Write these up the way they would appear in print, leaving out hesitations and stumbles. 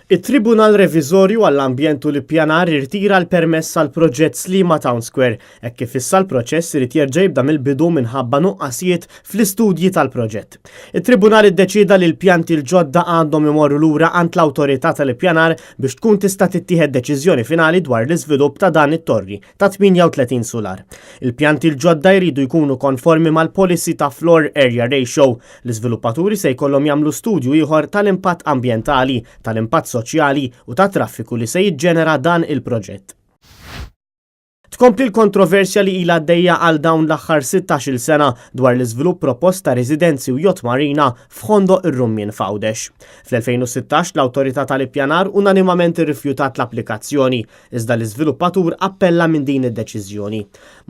It-Tribunal Reviżorju għall-Ambjent u l-Ippjanar irtira l-permess għall-proġett Sliema Town Square hekk kif issa l-proċess irid jerġa' jibda mill-bidu minħabba nuqqasijiet fl-istudji tal-proġett. It-Tribunal iddeċieda li l-pjanti l-ġodda għandhom imorru lura għand l-Awtorità tal-Ippjanar biex tkun tista' tittieħed deċiżjoni finali dwar l-iżvilupp ta' dan it-torri ta' 38 sular. Il-pjanti l-ġodda jridu jkunu konformi mal-policy ta' floor area ratio. L-iżviluppaturi se jkollhom jagħmlu studju ieħor tal-impatt ambjentali, tal-impatt soċjali u tat-traffiku li se jiġġenera dan il-proġett. Tkompli l-kontroversja li ilha għaddejja għal dawn l-aħħar 16-il sena dwar l-iżvilupp propost ta' residenzi u yacht marina f'Ħondoq ir-Rummien f'Għawdex. Fl-2016 l-Awtorità tal-Ippjanar unanimament irrifjutat l-applikazzjoni Iżda l-iżviluppatur appella minn din id-deċiżjoni.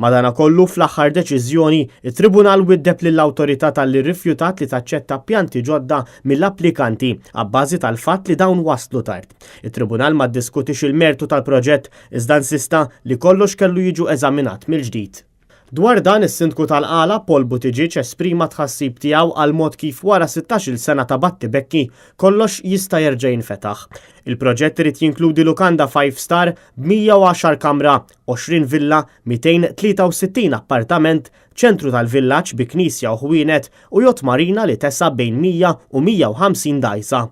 Madanakollu, fl-aħħar deċiżjoni, it-Tribunal widdeb lill-awtorità talli rrifjutat li taċċetta pjanti ġodda mill-applikanti abbażi tal-fatt li dawn waslu tard. It-Tribunal ma ddiskutiex il-mertu tal-proġett iżda insista li kollox kellu jiġu eżaminat mill-ġdid. Dwar dan, is-Sindku tal-Qala, Paul Buttigieg esprima t-tħassib tiegħu għall-mod kif wara 16-il sena ta' battibekki, kollox jista' jerġa' jinfetaħ. Il-proġett irid jinkludi lukanda five star b'110 kamra, 20 villa, 263 appartament, ċentru tal-villaġġ bi knisja u ħwienet u yacht marina li tesa' bejn 100 u 150 dgħajsa.